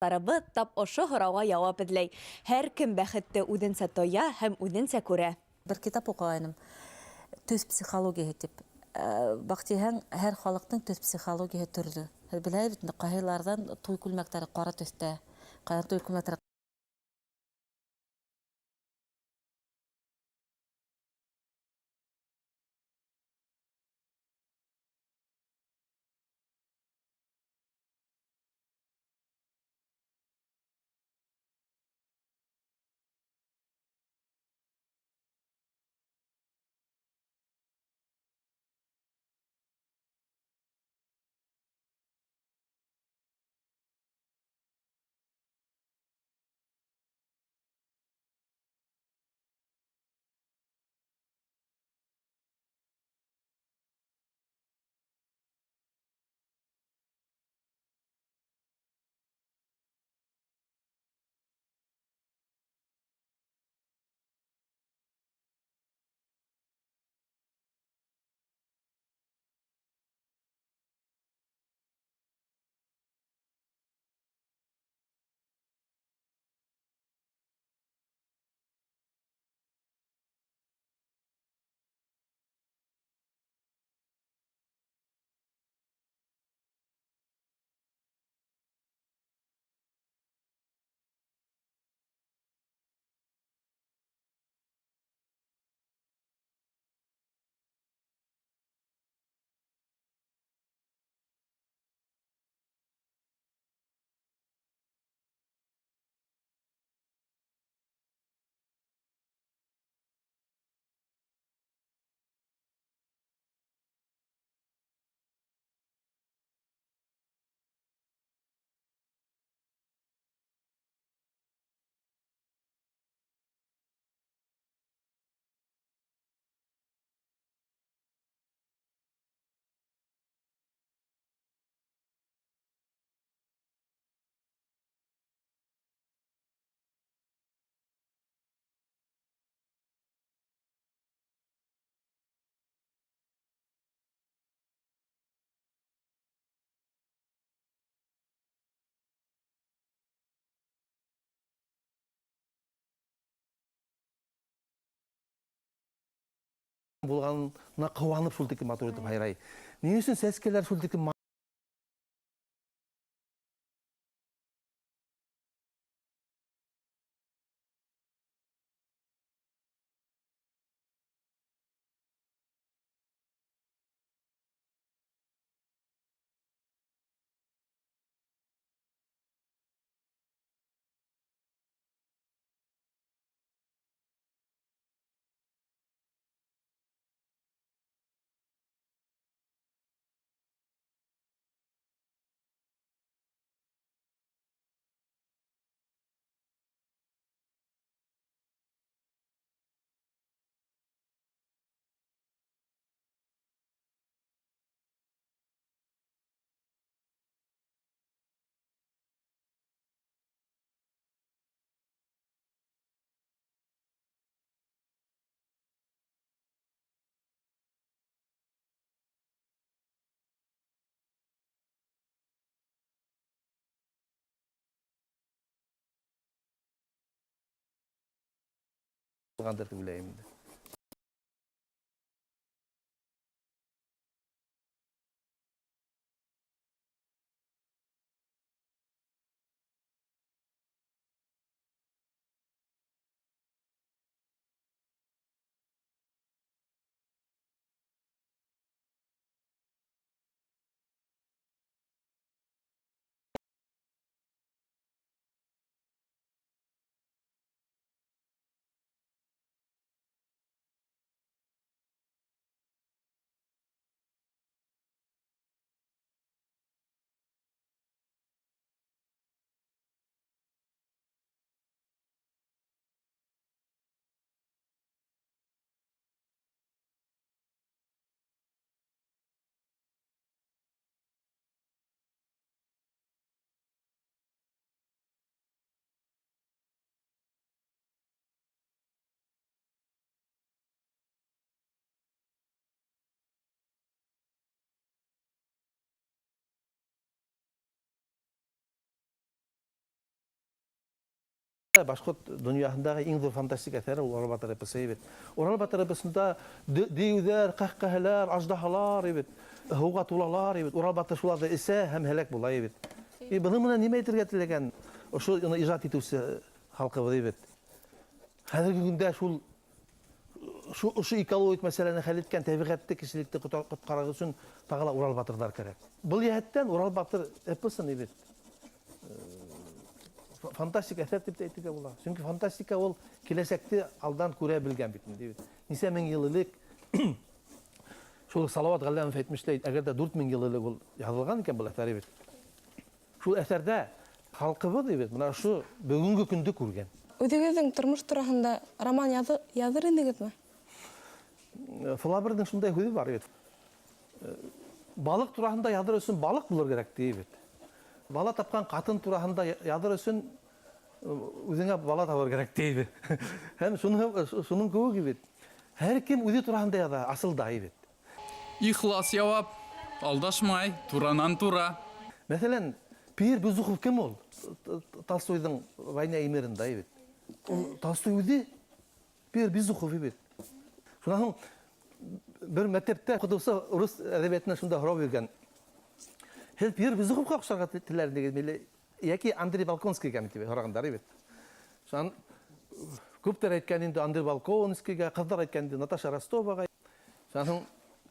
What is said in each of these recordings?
Тарыбыҙ тап ошо һорауға яуап эҙләй. Һәр кем бәхетте үҙенсә тоя һәм үҙенсә күрә. Бер китап уҡығайным, «Төҫ психологияһы» тип. Баҡтиһәң, һәр халыҡтың төҫ психологияһы төрлө. Һеҙ беләһегеҙ бит инде, ҡайһыларҙан туй күлмәктәре ҡара төҫтә, ҡайһы туй күлмәктәре Булғанына ҡыуанып шул тиклем матур итеп һайрай. Ни өсөн сәскәләр шул тиклем булғандыр тип уйлайым инде. Башҡорт донъяһындағы иң ҙур фантастик әҫәре ул Урал батыр эпосы бит. Урал батыр эпосында дейеүҙәр, ҡәһҡәһәләр, аждаһалар бит, һыуға тулалар бит. Урал батыр шуларҙы эсә һәм һәләк була бит. И бының менән нимә әйтергә теләгән ошо уны ижад итеүсе халҡыбыҙ бит. Хәҙерге көндә шул шу ошо экологик мәсьәләне хәл иткән тәбиғәтте, кешелекте ҡотҡарыр өсөн тағы ла Урал батырҙар кәрәк. Был йәһәттән Урал батыр эпосын бит фантастик әҫәр тип тә әйтергә була. Сөнки фантастика ул киләсәкте алдан күрә белгән бит инде. Нисә мең йыл элек шул Салават Ғәлләмов әйтмешләй, әгәр дә 4000 йыл элек ул яҙылған икән был әҫәр бит. Шул әҫәрҙә халҡыбыҙ бит мына ошо бөгөнгө көндө күргән. Үҙегеҙҙең тормош тураһында роман яҙыр инегеҙме? Флаберҙың шундай һүҙе бар бит. Балыҡ тураһында яҙыр өсөн балыҡ булыр кәрәк ти бит. Бала тапҡан ҡатын тураһында яҙыр өсөн үҙеңә бала табыр кәрәк ти бит. Һәм шуның кеүек бит. Һәр кем үҙе тураһында яҙа, асылда бит. Ихлас яуап, алдашмай, туранан тура. Мәҫәлән, Пьер Безухов кем ул? Толстойҙың Война и мирында бит. Ул Толстой үҙе Пьер Безухов бит. Шунан һуң бер мәктәптә уҡытыусы рус әҙәбиәтенән шунда һорау биргән. Һеҙ Пьер Безуховҡа оҡшарға теләр инегеҙме йәки Андрей Болконскийға тип һорағандар бит. Шунан күптәр әйткән инде Андрей Болконскийға, ҡыҙҙар әйткән инде Наташа Ростоваға. Шунан һуң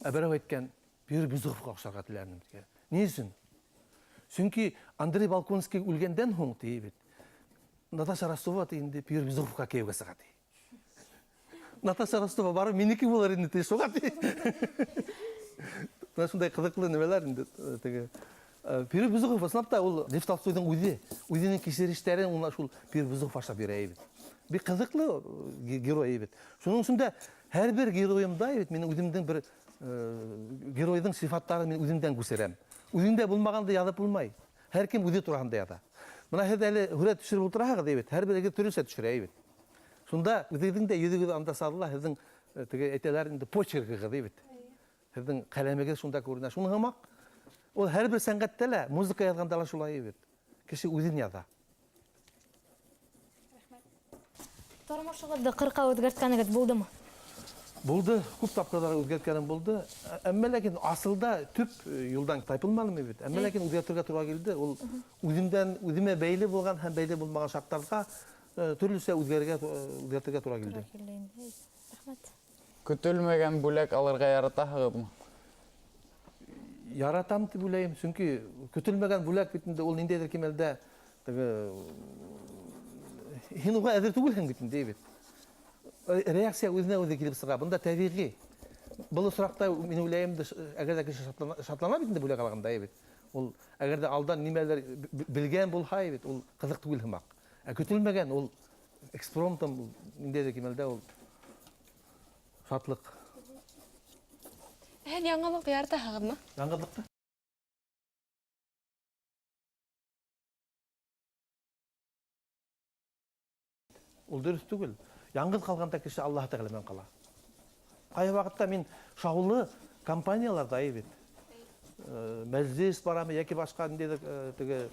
берәү әйткән Пьер Безуховҡа оҡшарға теләр инем тигән. Ни өсөн? Сөнки Андрей Болконский үлгәндән һуң ти бит. Наташа Ростова ти инде Пьер Безуховҡа кейәүгә сыға ти. Наташа Ростова барып минеке булыр инде ти, шуға ти. Мына шундай ҡыҙыҡлы нәмәләр инде теге. Пьер Безухов ысынлап та ул Лев Толстойҙың үҙе, үҙенең кисерештәрен уна шул Пьер Безухов аша бирә бит. Бик ҡыҙыҡлы герой бит. Шуның өсөн дә һәр бер геройымда бит мин үҙемдең бер геройҙың сифаттарын мин үҙемдән күсерәм. Үҙеңдә булмағанды яҙып булмай. Һәр кем үҙе тураһында яҙа. Мына һеҙ әле һүрәт төшөрөп ултыраһығыҙ бит, һәр берегеҙ төрлөсә төшөрә бит. Шунда үҙегеҙҙең дә йөҙөгөҙ анда сағыла, һеҙҙең теге әйтәләр инде почеркығыҙ бит. Һеҙҙең ҡәләмегеҙ шунда күренә. Шуның һымаҡ ул һәр бер сәнғәттә лә, музыка яҙғанда ла шулай бит. Кеше үҙен яҙа. Тормошоғоҙҙо ҡырҡа үҙгәрткәнегеҙ булдымы? Булды, күп тапҡырҙар үҙгәрткәнем булды. Әммә ләкин асылда төп юлдан тайпылманым бит. Әммә ләкин үҙгәртергә тура килде. Ул үҙемдән, үҙемә бәйле булған һәм бәйле булмаған шарттарға төрлөсә үҙгәртергә тура килде. Рәхмәт. Көтөлмәгән бүләк алырға яратаһығыҙмы? Яратам тип уйлайым, сөнки көтөлмәгән бүләк бит инде ул ниндәйҙер кимәлдә теге һин уға әҙер түгелһең бит инде бит. Реакция үҙенә үҙе килеп сыға. Бында тәбиғи. Был осраҡта мин уйлайым, әгәр дә кеше шатлана бит инде бүләк алғанда бит. Ул әгәр дә алдан нимәлер белгән булһа бит, ул ҡыҙыҡ түгел һымаҡ. Ә көтөлмәгән ул экспромтом, ул ниндәйҙер кимәлдә ул шатлыҡ. Һеҙ яңғыҙлыҡты яратаһығыҙмы? Яңғыҙлыҡты? Ул дөрөҫ түгел. Яңғыҙ ҡалғанда кеше Аллаһ Тәғәлә менән ҡала. Ҡайһы ваҡытта мин шаулы компанияларҙа бит. Мәжлес барамы йәки башҡа ниндәйҙер теге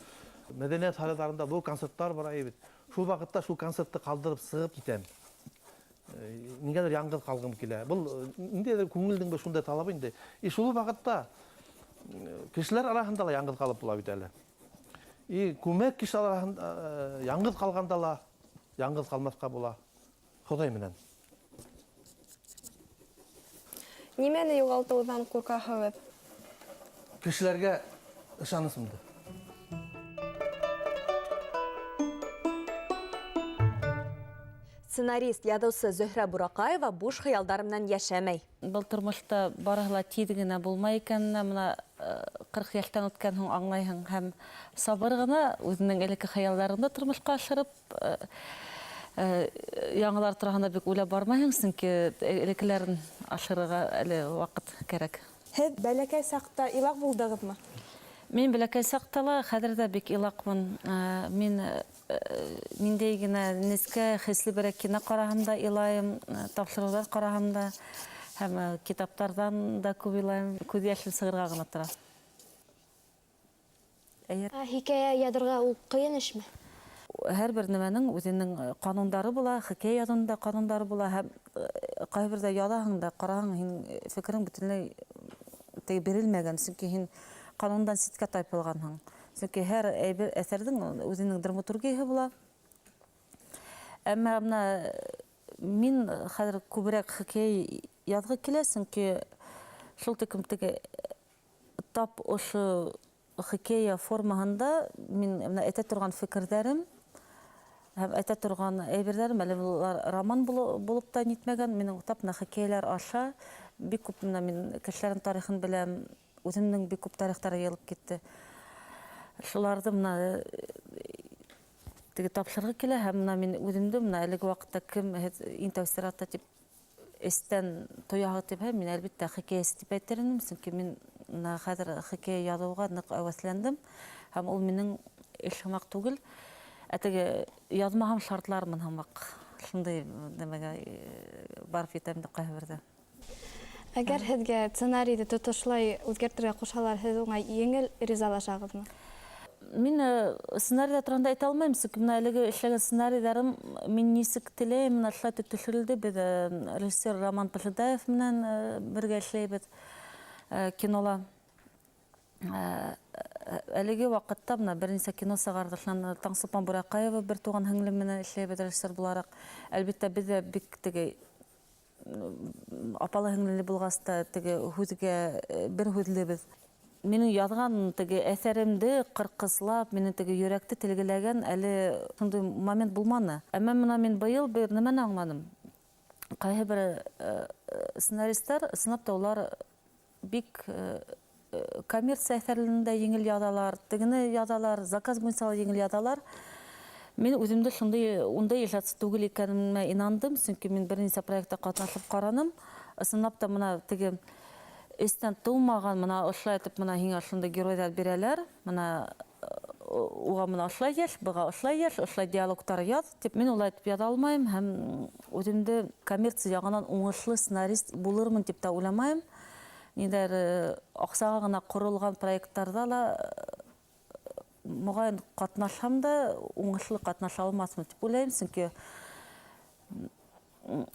мәҙәниәт һарайҙарында ҙур концерттар бара бит. Шул ваҡытта шул концертты ҡалдырып сығып китәм. Ниңәлер яңғыҙ ҡалғым килә. Был ниндәйҙер күңелдең бер шундай талабы инде. И шул ваҡытта кешеләр араһында ла яңғыҙ ҡалып була бит әле. И күмәк кеше араһында яңғыҙ ҡалғанда ла яңғыҙ ҡалмаҫҡа була. Хоҙай менән. Нимәне юғалтыуҙан ҡурҡаһығыҙ? Кешеләргә ышанысымды. Сценарист, яҙыусы Зөһрә Бураҡаева буш хыялдар менән йәшәмәй. Был тормошта барыһы ла тиҙ генә булмай икәненә мына 40 йәштән үткән һуң аңлайһың һәм сабыр ғына үҙенең элекке хыялдарыңды тормошҡа ашырып, яңылар тураһында бик уйлап бармайһың, сөнки элеккеләрен ашырырға әле ваҡыт кәрәк. Һеҙ бәләкәй саҡта илаҡ булдығыҙмы? Мин бәләкәй саҡта ла, хәҙер ҙә бик илаҡмын. Мин ниндәй генә нескә хисле берәр кино ҡараһам да илайым, тапшырыуҙар ҡараһам да, һәм китаптарҙан да күп илайым. Күҙ йәшем сығырға ғына тора. Эйе. Хикәйә яҙырға ул ҡыйын эшме? Һәр бер нәмәнең үҙенең ҡанундары була, хикәйә яҙыуының да ҡанундары була, һәм ҡайһы берҙә яҙаһың да ҡараһаң, һин фекерең бөтөнләй теге бирелмәгән, сөнки һин ҡанундан ситкә тайпылғанһың. Сөнки һәр әйбер әҫәрҙең үҙенең драматургияһы була. Әммә бына мин хәҙер күберәк хикәйә яҙғы килә, сөнки шул тиклем теге тап ошо хикәйә формаһында мин бына әйтә торған фекерҙәрем һәм әйтә торған әйберҙәрем, әле улар роман булып та нитмәгән, минең тап бына хикәйәләр аша бик күп бына мин кешеләрҙең тарихын беләм, үҙемдең бик күп тарихтар йыйылып китте. Шуларҙы бына теге тапшырғы килә, һәм бына мин үҙемде бына әлеге ваҡытта кем һеҙ иң тәү сиратта тип эстән тояһығыҙ тип, һәм мин әлбиттә хикәйәсе тип әйтер инем, сөнки мин бына хәҙер хикәйә яҙыуға ныҡ әүәҫләндем, һәм ул минең эш һымаҡ түгел. Ә теге яҙмаһам шартлармын һымаҡ, шундай нәмәгә барып етәм инде ҡайһы берҙә. Әгәр һеҙгә сценарийҙы тотошлай үҙгәртергә ҡушһалар, һеҙ уңа еңел ризалашағыҙмы? Мин сценарийҙар тураһында әйтә алмайым, сөнки бына әлеге эшләгән сценарийҙарым мин нисек теләйем, бына шулай итеп төшөрөлдө. Беҙ режиссер Роман Пожидаев менән бергә эшләйбеҙ кинола. Әлеге ваҡытта бына бер нисә кино сығарҙыҡ. Шунан Таңсулпан Бураҡаева бер туған һеңлем менән эшләйбеҙ режиссер булараҡ. Әлбиттә, беҙ ҙә бик теге апалы һеңлеле булғас та теге һүҙгә бер һүҙлебеҙ. Минең яҙған теге әҫәремде ҡырҡыслап, минең теге йөрәкте телгеләгән әле шундай момент булманы. Әммә бына мин быйыл бер нәмәне аңланым. Ҡайһы бер сценаристар, ысынлап та улар бик коммерция әҫәрләрен дә еңел яҙалар, тегене яҙалар, заказ буйынса ла еңел яҙалар. Мин үҙемде шундай ундай ижадсы түгел икәнемә инандым, сөнки мин бер нисә проектта ҡатнашып ҡараным. Ысынлап та бына теге эстән тыумаған, бына ошолай итеп бына һиңә ошондай геройҙар бирәләр, бына уға бына ошолай йәш, быға ошолай йәш, ошолай диалогтар яҙ тип мин улай итеп яҙа алмайым, һәм үҙемде коммерция яғынан уңышлы сценарист булырмын тип тә уйламайым. Ниҙәр аҡсаға ғына ҡоролған проекттарҙа ла моғайын ҡатнашһам да уңышлы ҡатнаша алмаҫмын тип уйлайым, сөнки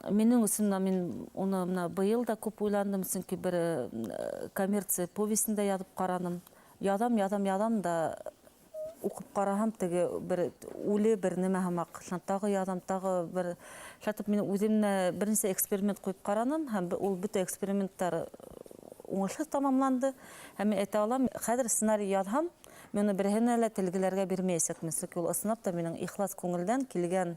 минең өсөн бына мин уны бына быйыл да күп уйландым, сөнки бер коммерция повестен дә яҙып ҡараным. Яҙам, яҙам, яҙам да уҡып ҡараһам, теге бер үле бер нәмә һымаҡ. Шунан тағы яҙам, тағы бер шатып мин үҙемә бер нисә эксперимент ҡуйып ҡараным, һәм ул бөтә эксперименттар уңышлы тамамланды. Һәм мин әйтә алам, хәҙер сценарий яҙһам, мин уны береһенә лә телгеләргә бирмәйәсәкмен, сөнки ул ысынлап та минең ихлас күңелдән килгән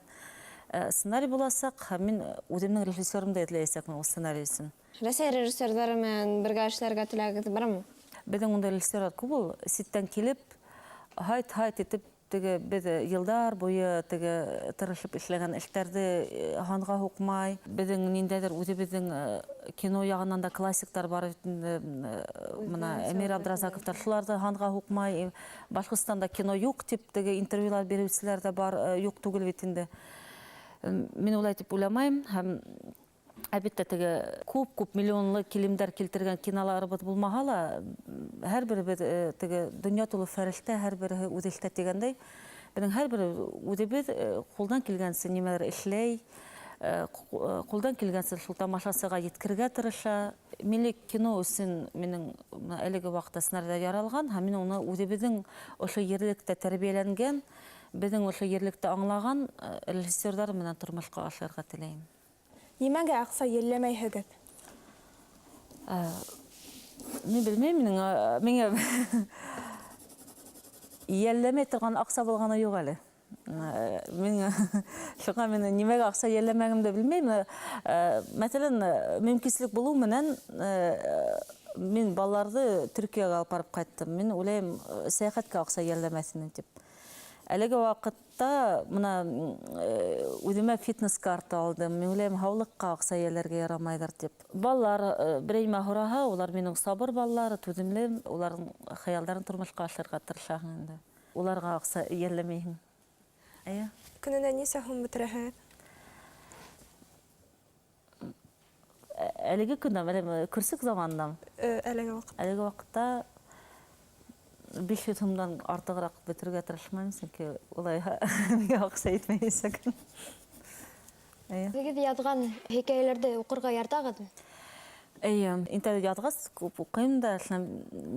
сценарий буласаҡ, һәм мин үҙемдең режиссерымды эҙләйәсәкмен ул сценарий өсөн. Рәсәй режиссерҙары менән бергә эшләргә теләгегеҙ бармы? Беҙҙең ундай режиссерҙар күп ул, ситтән килеп, һайт-һайт итеп, теге беҙ йылдар буйы теге тырышып эшләгән эштәрҙе һанға һуҡмай. Беҙҙең ниндәйҙер үҙебеҙҙең кино яғынан да классиктар бар бит инде, бына Эмир Абдразаковтар, шуларҙы һанға һуҡмай. Башҡортостанда кино юҡ тип теге интервьюлар биреүселәр ҙә бар, юҡ түгел бит инде. Мин улай тип уйламайым, һәм әлбиттә теге күп-күп миллионлы килемдәр килтергән киноларыбыҙ булмаһа ла, һәр беребеҙ теге донъя тулы фәрештә, һәр береһе үҙ эштә тигәндәй, беҙҙең һәр бере үҙебеҙ ҡулдан килгәнсә нимәлер эшләй, ҡулдан килгәнсә шул тамашасыға еткерергә тырыша. Милли кино өсөн минең бына әлеге ваҡытта сценарийҙар яралған, һәм мин уны үҙебеҙҙең ошо ерлектә тәрбиәләнгән, беҙҙең ошо ерлектә аңлаған режиссерҙар менән тормошҡа ашырырға теләйем. Нимәгә аҡса йәлләмәйһегеҙ? Мин белмәйем, миңә йәлләмәй торған аҡса булғаны юҡ әле. Мин шуға мин нимәгә аҡса йәлләмәгемде белмәйем. Мәҫәлән, мөмкинселек булыу менән мин балаларҙы Төркиәгә алып барып ҡайттым. Мин уйлайым, сәйәхәткә аҡса йәлләмәҫ инем тип. Әлеге ваҡытта бына үҙемә фитнес карта алдым. Мин уйлайым, һаулыҡҡа аҡса йәлләргә ярамайҙыр тип. Балалар берәй нимә һораһа, улар минең сабыр балалар, түҙемле, уларҙың хыялдарын тормошҡа ашырырға тырышаһың инде. Уларға аҡса йәлләмәйһең. Эйе. Көнөнә нисә һум бөтөрәһегеҙ? Әлеге көндә, әле көрсөк заманында. Әлеге ваҡытта. Әлеге ваҡытта 500 һумдан артығыраҡ бөтөрөргә тырышмайым, сөнки улайһа миңә аҡса етмәйәсәк. Эйе. Үҙегеҙ яҙған хикәйәләрҙе уҡырға яратағыҙмы? Эйе, инде яҙғас күп уҡыйым да, шунан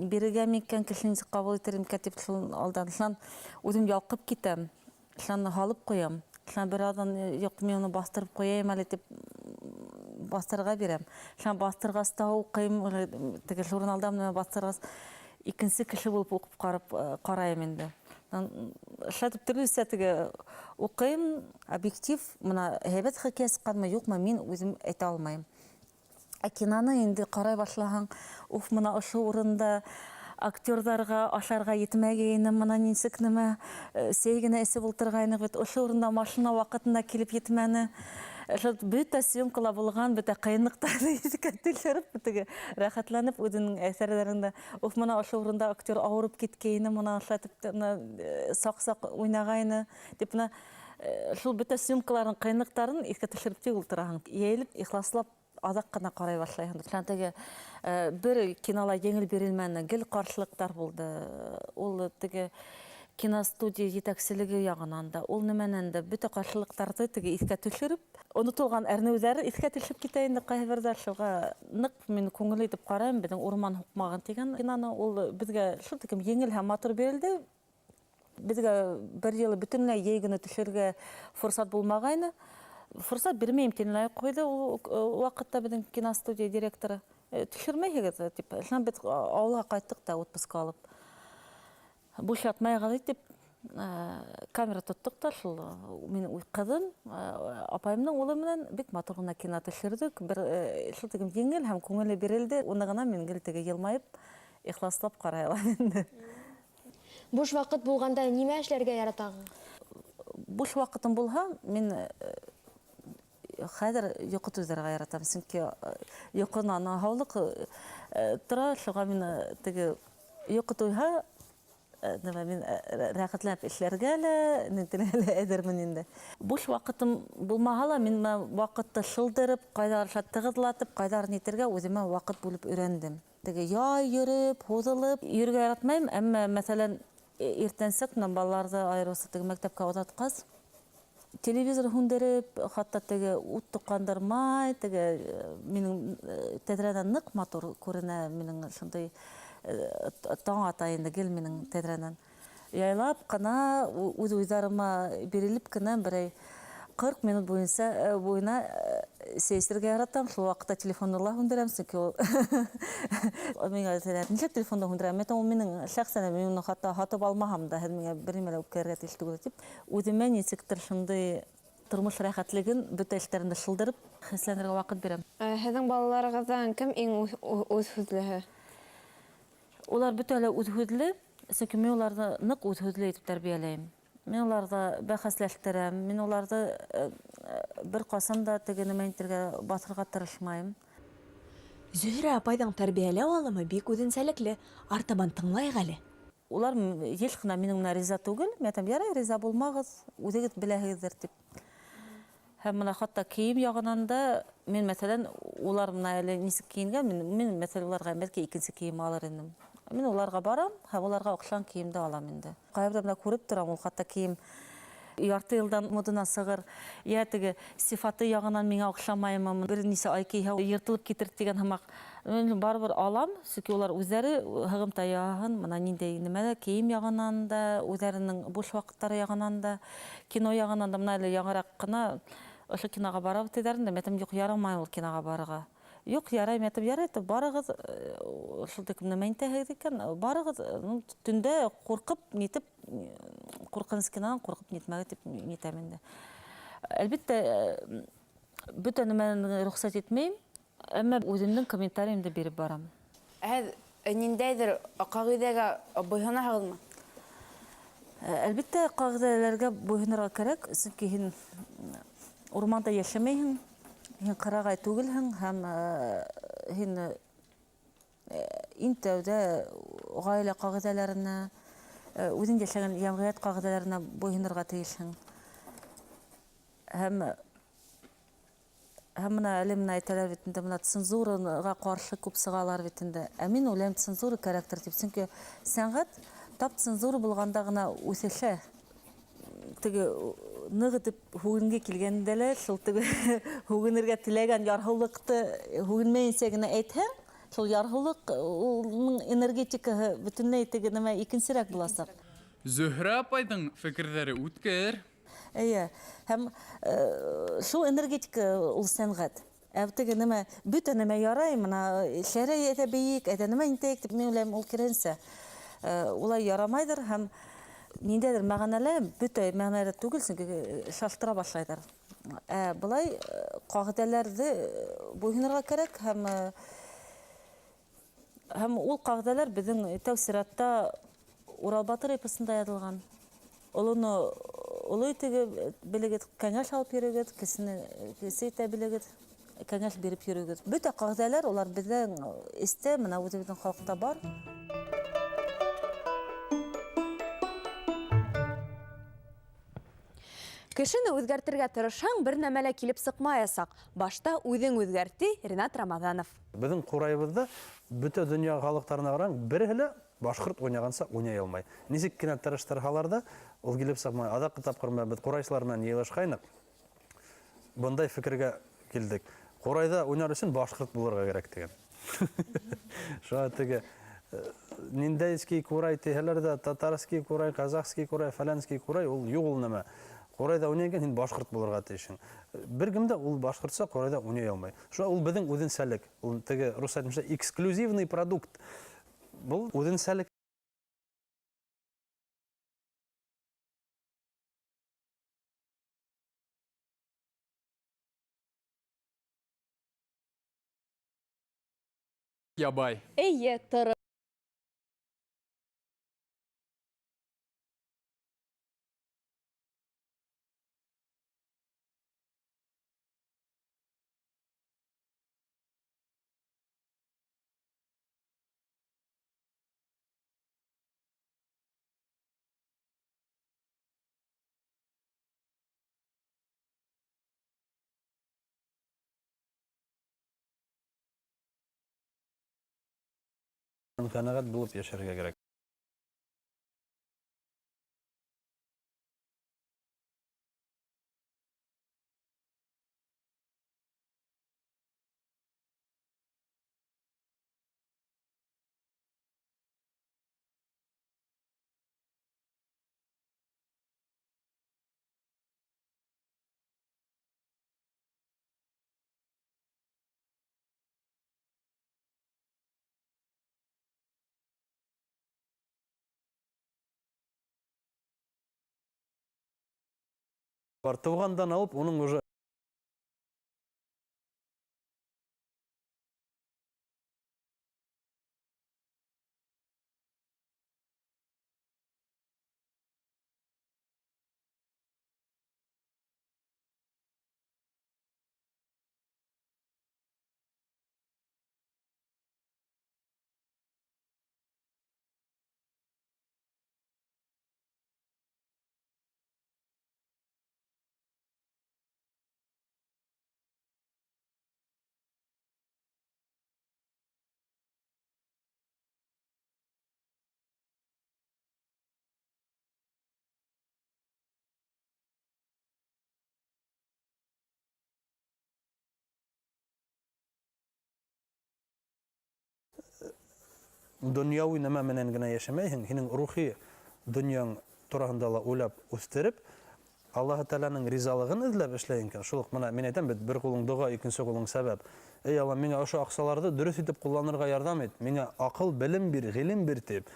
бирергә микән, кеше нисек ҡабул итер микән тип шул алдан шунан үҙем ялҡып китәм. Шунан һалып ҡуям. Шунан бер аҙҙан юҡ, мин уны баҫтырып ҡуяйым әле тип баҫтырырға бирәм. Шунан баҫтырғас та уҡыйым, теге журналда менән баҫтырғас икенсе кеше булып уҡып ҡарап ҡарайым инде. Шулай итеп төрлөсә теге уҡыйым, объектив, бына һәйбәт хикәйә сыҡҡанмы, юҡмы, мин үҙем әйтә алмайым. Ә киноны инде ҡарай башлаһаң, уф, бына ошо урында актерҙарға ашарға етмәгәйне, бына нисек нәмә, сәй генә эсеп ултырғайныҡ бит, ошо урында машина ваҡытында килеп етмәне. Шул бөтә съемкала булған, бөтә ҡыйынлыҡтарҙы иҫкә төшөрөп, теге рәхәтләнеп үҙенең әҫәрҙәрендә, уф, бына ошо урында актер ауырып киткәйне, бына ошолай итеп, бына саҡ-саҡ уйнағайны тип, бына шул бөтә съемкаларҙың ҡыйынлыҡтарын иҫкә төшөрөп тик ултыраһың. Йәйелеп, ихласлап аҙаҡ ҡына ҡарай башлайһың. Шунан теге бер кинола еңел бирелмәне, гел ҡаршылыҡтар булды. Ул теге киностудия етәкселеге яғынан да, ул нәмәнән дә бөтә ҡаршылыҡтарҙы теге иҫкә төшөрөп, онотолған әрнеүҙәре иҫкә төшөп китә инде ҡайһы берҙә. Шуға ныҡ мин күңел итеп ҡарайым, беҙҙең Урман һуҡмағын тигән киноны, ул беҙгә шул тиклем еңел һәм матур бирелде. Беҙгә бер йылы бөтөнләй йәй генә төшөргә форсат булмағайны. Форсат бирмәйем тинеләй ҡуйҙы ул ваҡытта беҙҙең киностудия директоры. Төшөрмәйһегеҙ тип. Шунан беҙ ауылға ҡайттыҡ та отпуск алып. Буш ятмайығыҙ тип, камера тоттоҡ та шул минең ҡыҙым, апайымдың улы менән бик матур ғына кино төшөрҙөк. Бер шул тиклем еңел һәм күңелле бирелде. Уны ғына мин гел теге йылмайып, ихласлап ҡарай алам инде. Буш ваҡыт булғанда нимә эшләргә яратағыҙ? Буш ваҡытым булһа, мин хәҙер йоҡо туйҙырырға яратам, сөнки йоҡонан һаулыҡ тора, шуға мин теге йоҡо туйһа, нәмә, мин рәхәтләнеп эшләргә лә, нитергә лә әҙермен инде. Буш ваҡытым булмаһа ла, мин бына ваҡытты шылдырып, ҡайҙалыр шулай тығыҙлатып, ҡайҙалыр нитергә үҙемә ваҡыт бүлеп өйрәндем. Теге яй йөрөп, һуҙылып йөрөргә яратмайым, әммә, мәҫәлән, иртәнсәк менән балаларҙы айырыуса теге мәктәпкә оҙатҡас, телевизор һүндереп, хатта теге ут тоҡандырмай, теге минең тәҙрәнән ныҡ матур күренә, минең шундай таң ата инде гел минең тәҙрәнән. Яйлап ҡына үҙ уйҙарыма бирелеп кенә берәй 40 минут буйынса буйына сәй эсергә яратам. Шул ваҡытта телефонды ла һүндерәм, сөнки ул миңә әйтәләр, нишләп телефонды һүндерәм? Мин әйтәм, ул минең шәхсән, мин уны хатта һатып алмаһам да, һеҙ миңә бер нимә лә үткәрергә тейеш түгел тип. Үҙемә нисектер шундай тормош рәхәтлеген бөтә эштәремде шылдырып хисләнергә ваҡыт бирәм. Һеҙҙең балаларығыҙҙан кем иң үҙ һүҙлеһе? Улар бөтә лә үҙ һүҙле, сөнки мин уларҙы ныҡ үҙ һүҙле итеп тәрбиәләйем. Мин уларҙы бәхәсләштерәм, мин уларҙы бер ҡасан да теге нәмә итергә баҫырға тырышмайым. Зөһрә апайҙың тәрбиәләү алымы бик үҙенсәлекле, артабан тыңлайыҡ әле. Улар йыш ҡына минең менән риза түгел, мин әйтәм, ярай, риза булмағыҙ, үҙегеҙ беләһегеҙҙер тип. Һәм бына хатта кейем яғынан да мин, мәҫәлән, улар бына әле нисек кейенгән, мин мәҫәлән, уларға бәлки икенсе кейем алыр инем. Мин уларға барам һәм уларға оҡшаған кейемде алам инде. Ҡайһы бына күреп торам, ул хатта кейем ярты йылдан модына сығыр, йә теге сифаты яғынан миңә оҡшамаймы, бер нисә ай кейһә йыртылып китер тигән һымаҡ. Мин барыбер алам, сөнки улар үҙҙәре һығымта яһаһын, бына ниндәй нәмә кейем яғынан да, үҙҙәренең буш ваҡыттары яғынан да, кино яғынан да, бына әле яңыраҡ ҡына ошо киноға барабыҙ тиҙәр инде, мин әйтәм, юҡ, ярамай ул киноға барырға. Юҡ, ярай, мин әйтәм, ярай, тип барығыҙ, шул тиклем нәмә итәһегеҙ икән, барығыҙ, ну, төндә ҡурҡып, нитеп, ҡурҡыныс кинонан ҡурҡып нитмәгеҙ тип нитәм инде. Әлбиттә, бөтә нәмәне рөхсәт итмәйем, әммә үҙемдең комментарийымды биреп барам. Һеҙ ниндәйҙер ҡағиҙәгә буйһонаһығыҙмы? Әлбиттә, ҡағиҙәләргә буйһонорға кәрәк, сөнки һин урманда йәшәмәйһең, һин ҡырағай түгелһең һәм һин иң тәүҙә ғаилә ҡағиҙәләренә, үҙең йәшәгән йәмғиәт ҡағиҙәләренә буйһонорға тейешһең. Һәм бына әле бына әйтәләр бит инде, бына цензураға ҡаршы күп сығалар бит инде. Ә мин уйлайым, цензура кәрәктер тип, сөнки сәнғәт Тап цензура булғанда ғына үҫешә. Теге ныҡ итеп һүгенгә килгәндә лә шул теге һүгенергә теләгән ярһыулыҡты һүгенмәйенсә генә әйтһәң, шул ярһыулыҡ уның энергетикаһы бөтөнләй теге нәмә икенсерәк буласаҡ. Зөһрә апайҙың фекерҙәре үткер. Эйе, һәм шул энергетика ул сәнғәт. Ә теге нәмә, бөтә нәмә ярай, мына шәрәй әйҙә бейек, әйҙә нәмә интәйек тип мин уйлайым, ул киренсә. Улай ярамайҙыр һәм ниндәйҙер мәғәнәлә, бөтә мәғәнәлә түгел, сөнки шаштыра башлайҙар. Ә былай ҡағиҙәләрҙе буйһонорға кәрәк һәм ул ҡағиҙәләр беҙҙең тәү сиратта Урал батыр эпосында яҙылған. Олоно оло итегеҙ, белегеҙ, кәңәш алып йөрөгөҙ, кесене кесе итә белегеҙ, кәңәш биреп йөрөгөҙ. Бөтә ҡағиҙәләр улар беҙҙең эстә, мына үҙебеҙҙең халыҡта бар. Кешене үҙгәртергә тырышһаң, бер нәмә лә килеп сыҡмаясаҡ. Башта үҙең үҙгәрт, ти Ринат Рамаҙанов. Беҙҙең ҡурайыбыҙҙа бөтә донъя халыҡтарына ҡарағанда береһе лә башҡорт уйнағанса уйнай алмай. Нисек кенә тырыштырһалар ҙа, ул килеп сыҡмай. Аҙаҡҡы тапҡыр менән беҙ ҡурайсылар менән йыйылышҡайныҡ. Бындай фекергә килдек. Ҡурайҙа уйнар өсөн башҡорт булырға кәрәк тигән. Шуға теге ниндәйский ҡурай тиһәләр ҙә, татарский ҡурай, казахский ҡурай, фәләнский ҡурай, ул юҡ ул нәмә. Ҡурайҙа уйнай икән, һин башҡорт булырға тейешһең. Бер кем дә ул башҡортса ҡурайҙа уйнай алмай. Шуға ул беҙҙең үҙенсәлек. Ул теге рус әйтмешә эксклюзивный продукт. Был үҙенсәлек. Ябай. Эйе, тырыш. Ҡәнәғәт булып йәшәргә кәрәк. Бар тыуғандан алып, уның уже донъяуи нәмә менән генә йәшәмәйһең, һинең рухи донъяң тураһында ла уйлап үҫтереп, Аллаһы Тәғәләнең ризалығын эҙләп эшләйһең икән. Шул уҡ мына мин әйтәм бит, бер ҡулың доға, икенсе ҡулың сәбәп. Эй Алла, миңә ошо аҡсаларҙы дөрөҫ итеп ҡулланырға ярҙам ит, миңә аҡыл, белем бир, ғилем бир тип.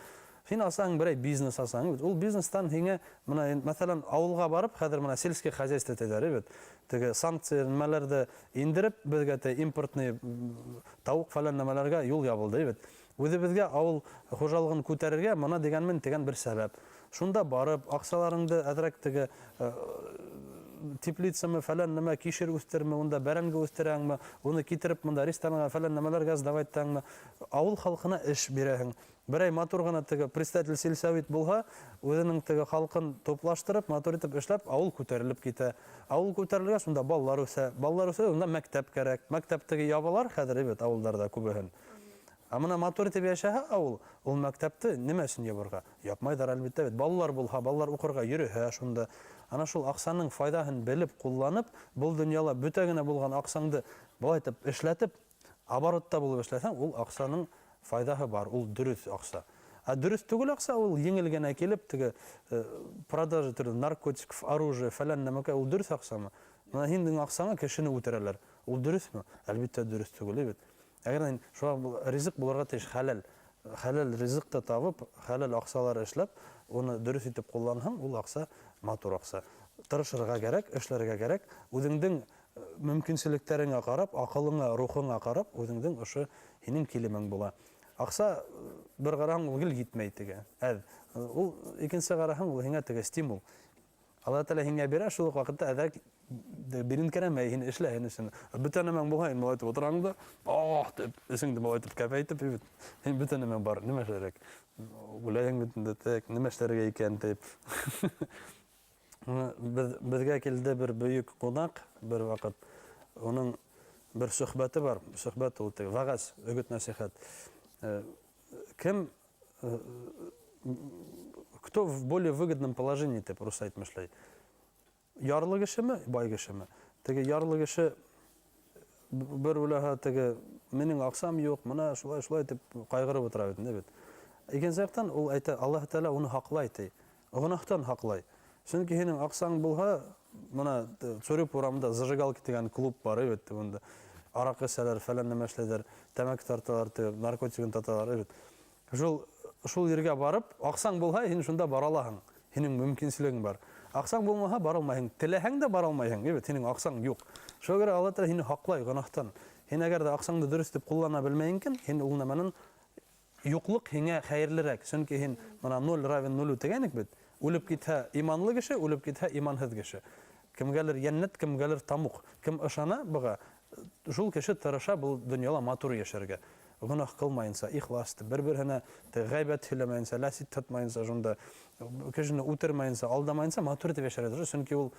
Һин асаң берәй бизнес асаң бит, ул бизнестан һиңә мына мәҫәлән ауылға барып, хәҙер мына сельское хозяйство тиҙәр бит. Теге санкция нәмәләрҙе индереп, беҙгә те импортный тауыҡ фәлән нәмәләргә юл ябылды бит. Үҙебеҙгә ауыл хужалығын күтәрергә мына дигәнмен тигән бер сәбәп. Шунда барып, аҡсаларыңды әҙерәк теге теплицамы фәлән нәмә кишер үҫтерме, унда бәрәңге үҫтерәңме, уны китереп мында ресторанға фәлән нәмәләргә сдавать итәңме, ауыл халҡына эш бирәһең. Берәй матур ғына теге председатель сельсовет булһа, үҙенең теге халҡын туплаштырып, матур итеп эшләп, ауыл күтәрелеп китә. Ауыл күтәрелгәс, унда балалар үҫә. Балалар үҫә, унда мәктәп кәрәк. Мәктәп теге ябалар хәҙер бит ауылдарҙа күбеһен. Ә мына матур итеп йәшәһә ауыл, ул мәктәпте нимә өсөн ябырға? Япмайҙар, әлбиттә бит. Балалар булһа, балалар уҡырға йөрөһә шунда. Ана шул аҡсаның файҙаһын белеп, ҡулланып, был донъяла бөтә генә булған аҡсаңды былай итеп эшләтеп, оборотта булып эшләһәң, ул аҡсаның файҙаһы бар, ул дөрөҫ аҡса. Ә дөрөҫ түгел аҡса, ул еңел генә килеп, теге продажа төрлө наркотиков, оружие, фәлән нәмәкәй, ул дөрөҫ аҡсамы? Мына һинең аҡсаңа кешене үтерәләр. Ул дөрөҫмө? Әлбиттә, дөрөҫ түгел бит. Әгәр һин шуға ризыҡ булырға тейеш хәләл, хәләл ризыҡ та табып, хәләл аҡсалар эшләп, уны дөрөҫ итеп ҡулланһаң, ул аҡса матур аҡса. Тырышырға кәрәк, эшләргә кәрәк, үҙеңдең мөмкинселектәреңә ҡарап, аҡылыңа, рухыңа ҡарап, үҙеңдең ошо һинең килемең була. Аҡса бер ҡараһаң, ул гел етмәй теге. Әҙ. Ул икенсе ҡараһаң, ул һиңә теге стимул. Алла Тәғәлә һиңә бирә, шул уҡ ваҡытта әҙерәк биренкерәмәй, һин эшлә һин өсөн. Бөтә нәмәң булһа, һин былай итеп ултыраң да, ах тип, эсеңде былай итеп кәпәйтеп, бит. Һин бөтә нәмәң бар, нимә эшләргә? Үләһең бит инде, тек, нимә эшләргә икән тип. Беҙгә килде бер бөйөк ҡунаҡ бер ваҡыт. Уның бер сөхбәте бар. Сөхбәт ул теге вәғәз, өгөт нәсихәт. Кем, кто в более выгодном положении, тип рус әйтмешләй. Ярлы кешеме, бай кешеме? Теге ярлы кеше бер уйлаһа, теге минең аҡсам юҡ, мына шулай шулай тип ҡайғырып ултыра бит инде бит. Икенсе яҡтан ул әйтә, Аллаһ Тәғәлә уны һаҡлай ти. Гонаһтан һаҡлай. Сөнки һинең аҡсаң булһа, мына Цурюп урамында зажигалка тигән клуб бар бит, унда араҡы эсәләр, фәлән нәмә эшләйҙәр, тәмәке тарталар, наркотигын таталар бит. Шул ергә барып, аҡсаң булһа, һин шунда бара алаһың. Һинең мөмкинселегең бар. Аҡсаң булмаһа, бара алмайһың. Теләһәң дә бара алмайһың, бит, һинең аҡсаң юҡ. Шуға күрә Алла Тәғәлә һине һаҡлай гонаһтан. Һин әгәр ҙә аҡсаңды дөрөҫ итеп ҡуллана белмәйһең икән, һин ул нәмәнән юҡлыҡ һиңә хәйерлерәк. Сөнки һин мына 0 равен 0 тигәнек бит. Үлеп китһә иманлы кеше, үлеп китһә иманһыҙ кеше. Кемгәлер йәннәт, кемгәлер тамуҡ. Кем ышана быға, шул кеше тырыша был донъяла матур йәшәргә. Гонаһ ҡылмайынса, ихлас итеп, бер-береһенә ғәйбәт һөйләмәйенсә, ләсит тотмайынса, шунда кешене үтермәйенсә, алдамайынса матур итеп йәшәргә тырыша, сөнки ул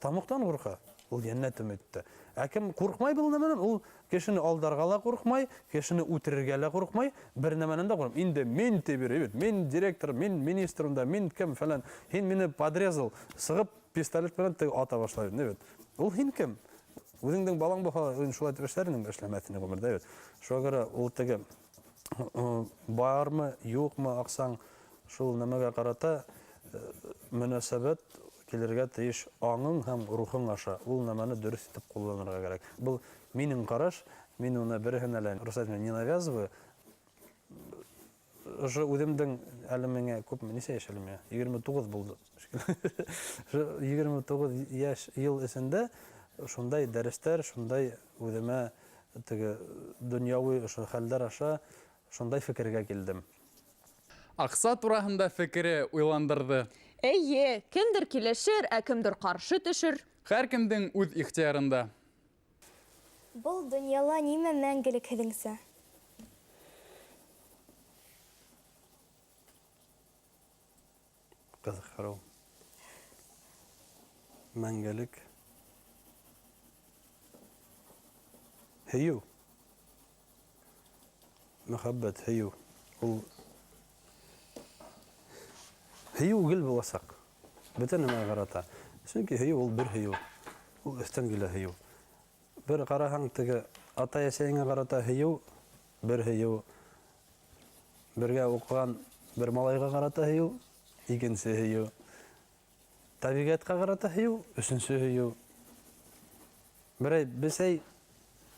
тамуҡтан ҡурҡа, ул йәннәт өмөттә. Ә кем ҡурҡмай был нәмәнән, ул кешене алдарға ла ҡурҡмай, кешене үтерергә лә ҡурҡмай, бер нәмәнән дә ҡурҡмай. Инде мин тип йөрөй бит, мин директор, мин министр унда, мин кем фәлән, һин мине подрезал, сығып пистолет менән теге ата башлай бит. Ул һин кем? Үҙеңдең балаң булһа, үҙең шулай итеп эшләр инең, эшләмәҫ инең ғүмерҙә бит. Шуға күрә ул теге бармы, юҡмы аҡсаң, шул нәмәгә ҡарата мөнәсәбәт килергә тейеш аңың һәм рухың аша. Ул нәмәне дөрөҫ итеп ҡулланырға кәрәк. Был минең ҡараш, мин уны береһенә лә, рус әйтмәй, не навязываю. Ошо үҙемдең әле миңә күпме, нисә йәш әле миңә? 29 булды. 29 йәш йыл эсендә шундай дәрестәр, шундай үҙемә теге донъяуи ошо хәлдәр аша шундай фекергә килдем. Аҡса тураһында фекере уйландырҙы. Эйе, кемдер килешер, ә кемдер ҡаршы төшөр. Һәр кемдең үҙ ихтыярында. Был донъяла нимә мәңгелек һеҙҙеңсә? Ҡыҙыҡ һорау. Мәңгелек. Һөйөү. Мөхәббәт, һөйөү. Ул һөйөү гел буласаҡ. Бөтә нәмәгә ҡарата. Сөнки һөйөү ул бер һөйөү. Ул өҫтән килә һөйөү. Бер ҡараһаң, теге атай-әсәйеңә ҡарата һөйөү, бер һөйөү. Бергә уҡыған бер малайға ҡарата һөйөү, икенсе һөйөү. Тәбиғәткә ҡарата һөйөү, өсөнсө һөйөү. Берәй бесәй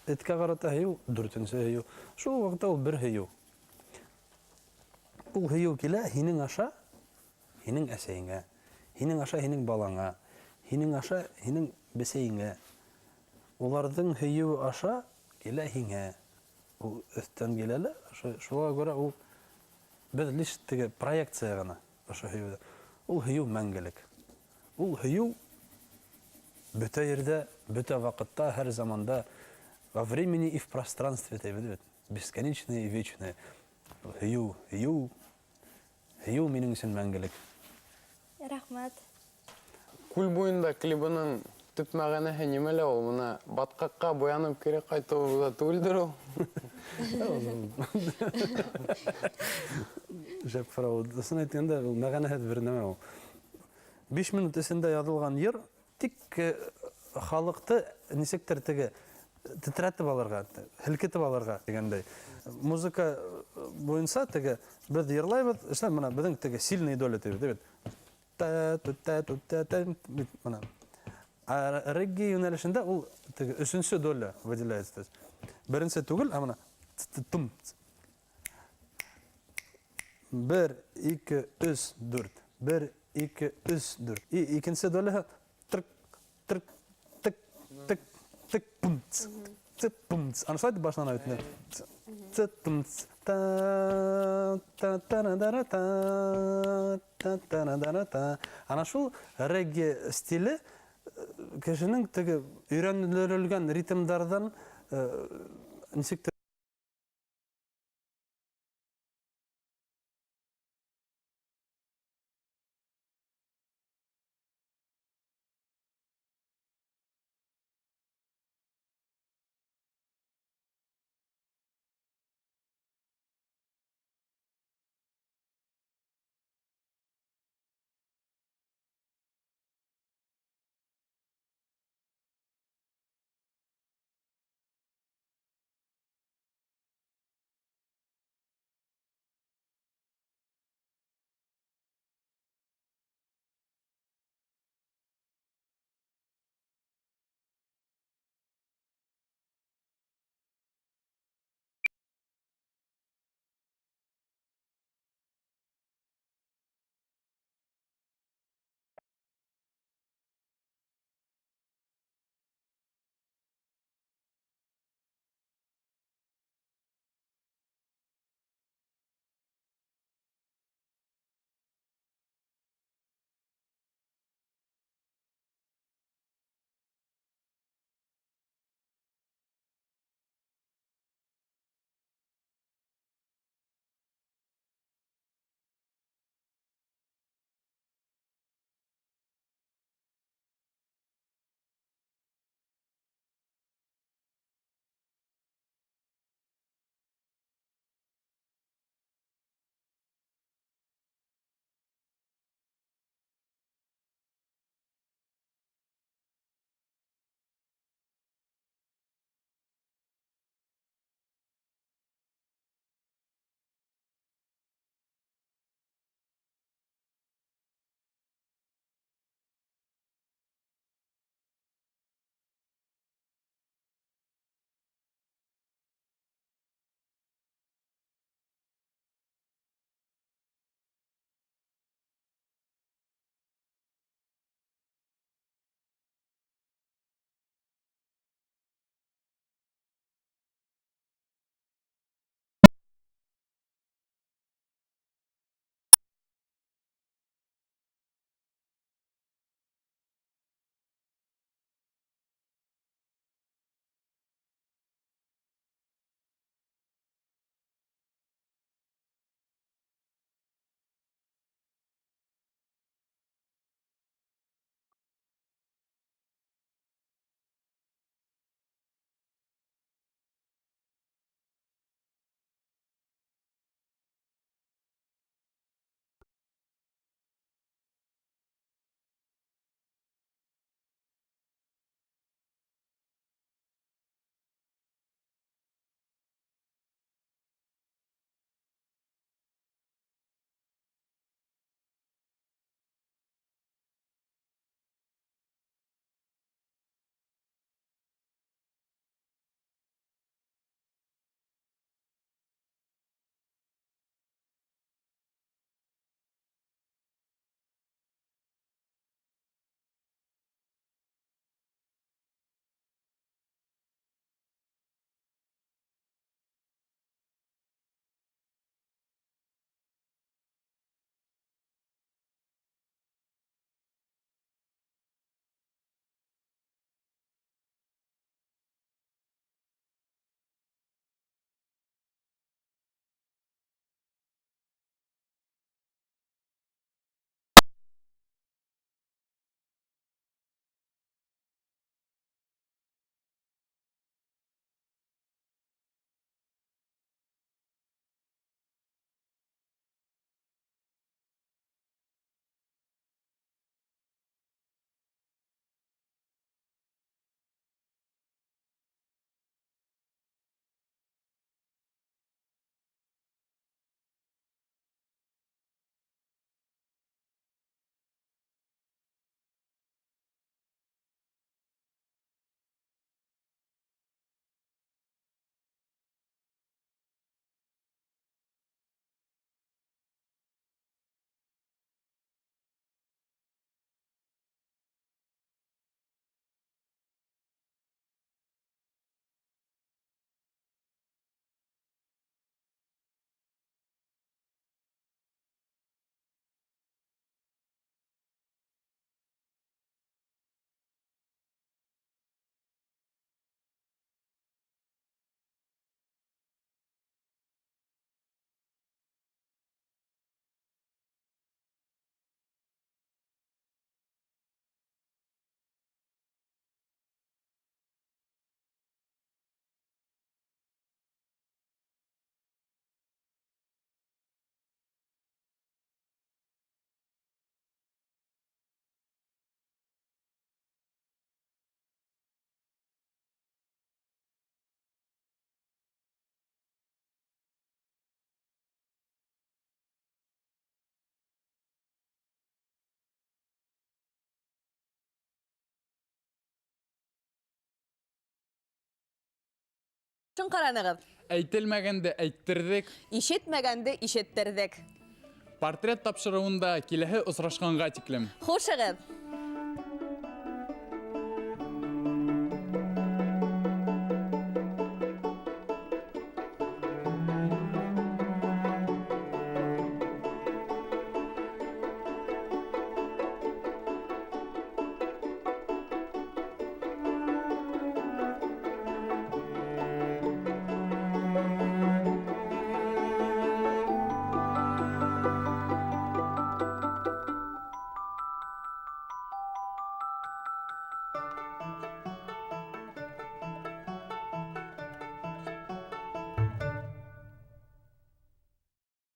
эткә ҡарата һөйөү, дүртенсе һөйөү. Шул ваҡытта ул бер һөйөү. Ул һөйөү килә һинең аша, һинең әсәйеңә, һинең аша һинең балаңа, һинең аша һинең бесәйеңә. Уларҙың һөйөүе аша килә һиңә. Ул өҫтән килә лә, шуға күрә ул беҙ лишь теге проекция ғына ошо һөйөүҙә. Ул һөйөү мәңгелек. Ул һөйөү бөтә ерҙә, бөтә ваҡытта, һәр заманда, во времени и в пространстве тибеҙ бит. Бесконечное и вечное. Һөйөү, һөйөү, һөйөү минең өсөн мәңгелек. Рәхмәт. Күл буйында клибының төп мәғәнәһе нимәлә ул? Мына батҡаҡҡа буянып кире ҡайтыуы ла түгелдер ул. Шәп һорау. Дөрөҫөн әйткәндә, ул мәғәнәһеҙ бер нәмә ул. 5 минут эсендә яҙылған йыр тик халыҡты нисектер теге тетрәтеп алырға, һелкетеп алырға тигәндәй. Музыка буйынса теге беҙ йырлайбыҙ, эшләй бына беҙҙең теге сильные доля тибеҙ, бит. Та ту та ту та та бит бына. Ә регги йүнәлешендә ул теге өсөнсө доля выделяется. То есть беренсе түгел, ә бына тум. 1, 2, 3, 4. 1, 2, 3, 4. И икенсе доляһы трк, трк, тык, тык, тык, пум, ц, ц, пум, ц. Ана шулай итеп башлана бит инде. Ц, ц, тум, ц, та, та, та, да, та, та, та, да, та. Ана шул регги стиле кешенең теге өйрәнелгән ритмдарҙан нисектер Өсөн ҡаранығыҙ. Әйтелмәгәнде әйттерҙек. Ишетмәгәнде ишеттерҙек. Портрет тапшырыуында киләһе осрашҡанға тиклем. Хушығыҙ!